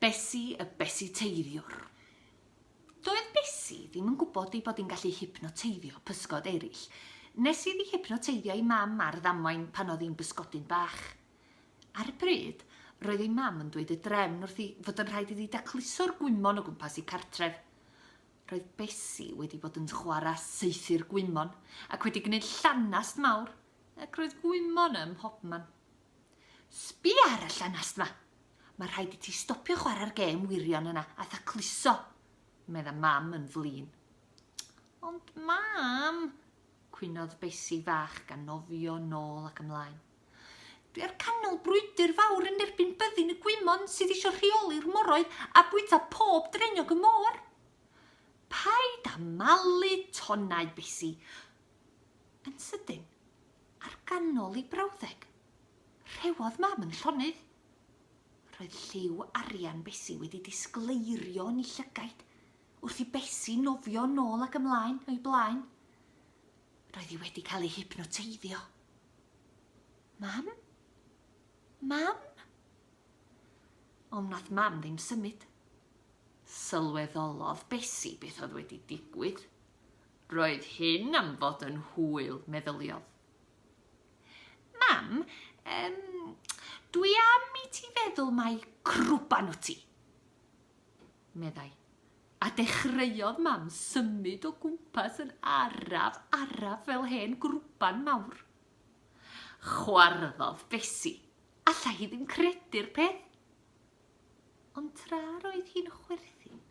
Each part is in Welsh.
Besi y Besiteiddiwr. Doedd Besi ddim yn gwybod ei bod hi'n gallu hypnoteiddio pysgod eraill, nes iddi hypnoteiddio ei mam ar ddamwain pan oedd hi'n bysgodyn bach. Ar y pryd, roedd ei mam yn dweud y drefn wrthi fod yn rhaid iddi dacluso'r gwymon o gwmpas ei cartref. Roedd Besi wedi bod yn chwarae saethu'r gwymon ac wedi gwneud llanast mawr, ac roedd gwymon ym mhobman. Sbia ar y llanast 'ma! Mae rhaid i ti stopio chwarae'r gêm wirion yna a thacluso, medda Mam yn flin. Ond Mam, cwynodd Besi fach gan nofio nôl ac ymlaen. Dwi ar canol brwydr fawr yn erbyn byddin y gwymon sydd eisiau rheoli'r moroedd a bwyta pob draenog y môr. Paid â malu tonnau, Besi. Yn sydyn, Ar ganol ei brawddeg, rhewodd Mam yn llonydd. Roedd lliw arian Besi wedi disgleirio yn ei llygaid wrth i Besi nofio nôl ac ymlaen o'i blaen. Roedd hi wedi cael ei hypnoteiddio. Mam? Mam? Ond wnaeth Mam ddim symud. Sylweddolodd Besi beth oedd wedi digwydd. Roedd hyn am fod yn hwyl, meddyliodd. Mam, yym, dwi am i ti feddwl mai crwban wyt ti, meddai. A dechreuodd Mam symud o gwmpas yn araf, araf fel hen grwban mawr. Chwarddodd Besi. Allai hi ddim credu'r peth. Ond tra roedd hi'n chwerthin,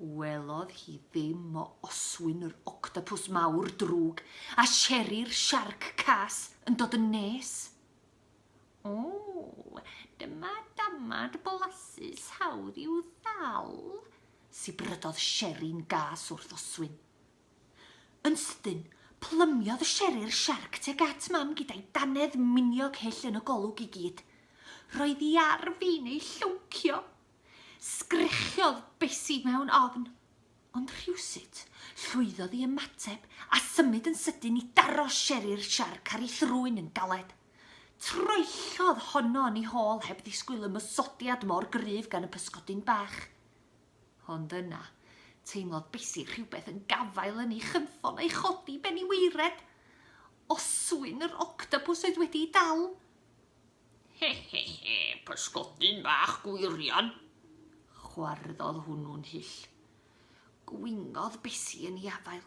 Welodd hi ddim o oswyn yr octopws mawr drwg a Sheri'r siarc cas yn dod yn nes. O, dyma damad blasus hawdd i'w ddal, sibrydodd Sheri'n gas wrth Oswyn. Yn sydyn, plymiodd Sheri'r siarc tuag at Mam gyda'i dannedd miniog hyll yn y golwg i gyd. Roedd hi ar fin ei llwncio. Sgrechiodd Besi mewn ofn, ond rhywsut, llwyddodd i ymateb a symud yn sydyn i daro Sheri'r siarc ar ei thrwyn yn galed. Troellodd honno yn ei hôl heb ddisgwyl ymosodiad mor gryf gan y pysgodyn bach. Ond yna, teimlodd Besi rhywbeth yn gafael yn ei chynffon a'i chodi ben i waered. Oswyn yr octopws oedd wedi ei dal. He he he, pysgodyn bach gwirion! Chwarddodd hwnnw'n hyll. Gwingodd Besi yn ei afael.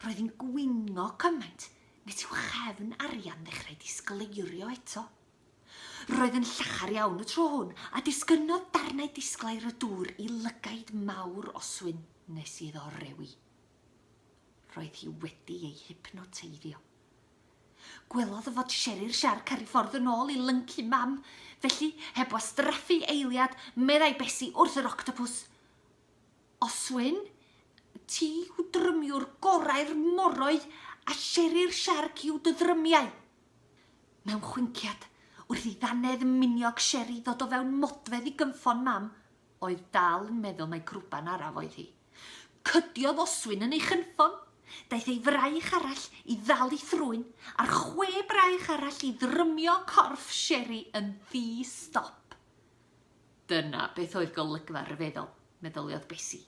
Roedd hi'n gwingo cymaint nes i'w chefn arian ddechrau disgleirio eto. Roedd yn llachar iawn y tro hwn, a disgynnodd darnau disglair y dŵr i lygaid mawr Oswyn nes iddo rewi. Roedd hi wedi ei hypnoteiddio. Gwelodd fod Sheri'r siarc ar ei ffordd yn ôl i lyncu Mam, felly, heb wastraffu eiliad, meddai Besi wrth yr octopws, Oswyn, ti yw drymiwr gorau'r moroedd a Sheri'r siarc yw dy ddrymiau! Mewn chwinciad, wrth i ddannedd miniog Sheri ddod o fewn modfedd i gynffon Mam, oedd dal yn meddwl mai crwban araf oedd hi. Cydiodd Oswyn yn ei chynffon. Daeth ei fraich arall i ddal ei thrwyn, a'r chwe braich arall i ddrymio corff Sheri yn ddi-stop. Dyna beth oedd golygfa ryfeddol, meddyliodd Besi.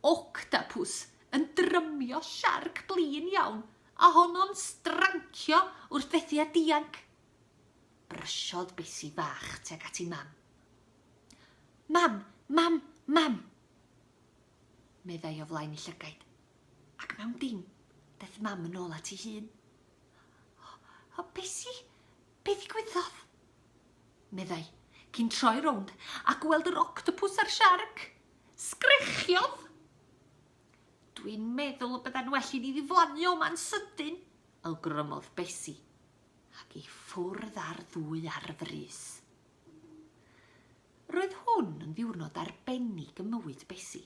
Octapws yn drymio siarc blin iawn, a honno'n strancio wrth fethu â dianc. Brysiodd Besi fach tuag at ei mam. Mam! Mam! Mam! meddai o flaen ei llygaid. Ac mewn dim, daeth Mam yn ôl at ei hun. O, o, Besi, be ddigwyddodd? meddai, cyn troi rownd a gweld yr octopws a'r siarc. Sgrechiodd! Dwi'n meddwl y bydda'n well i ni ddiflannu o 'ma'n sydyn, awgrymodd Besi, ac i ffwrdd â'r ddwy ar frys. Roedd hwn yn ddiwrnod arbennig ym mywyd Besi.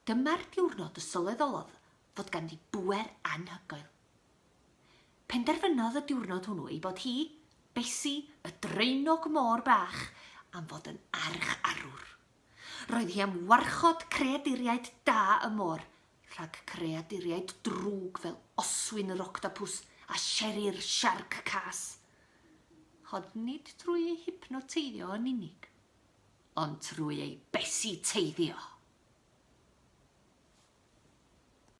Dyma'r diwrnod y sylweddolodd fod ganddi bŵer anhygoel. Penderfynodd y diwrnod hwnnw ei bod hi, Besi, y draenog môr bach, am fod yn arch-arwr. Roedd hi am warchod creaduriaid da y môr rhag creaduriaid drwg fel Oswyn yr octopws a Sheri'r siarc cas. Ond nid trwy ei hypnoteiddio yn unig. ond trwy ei besi teiddio.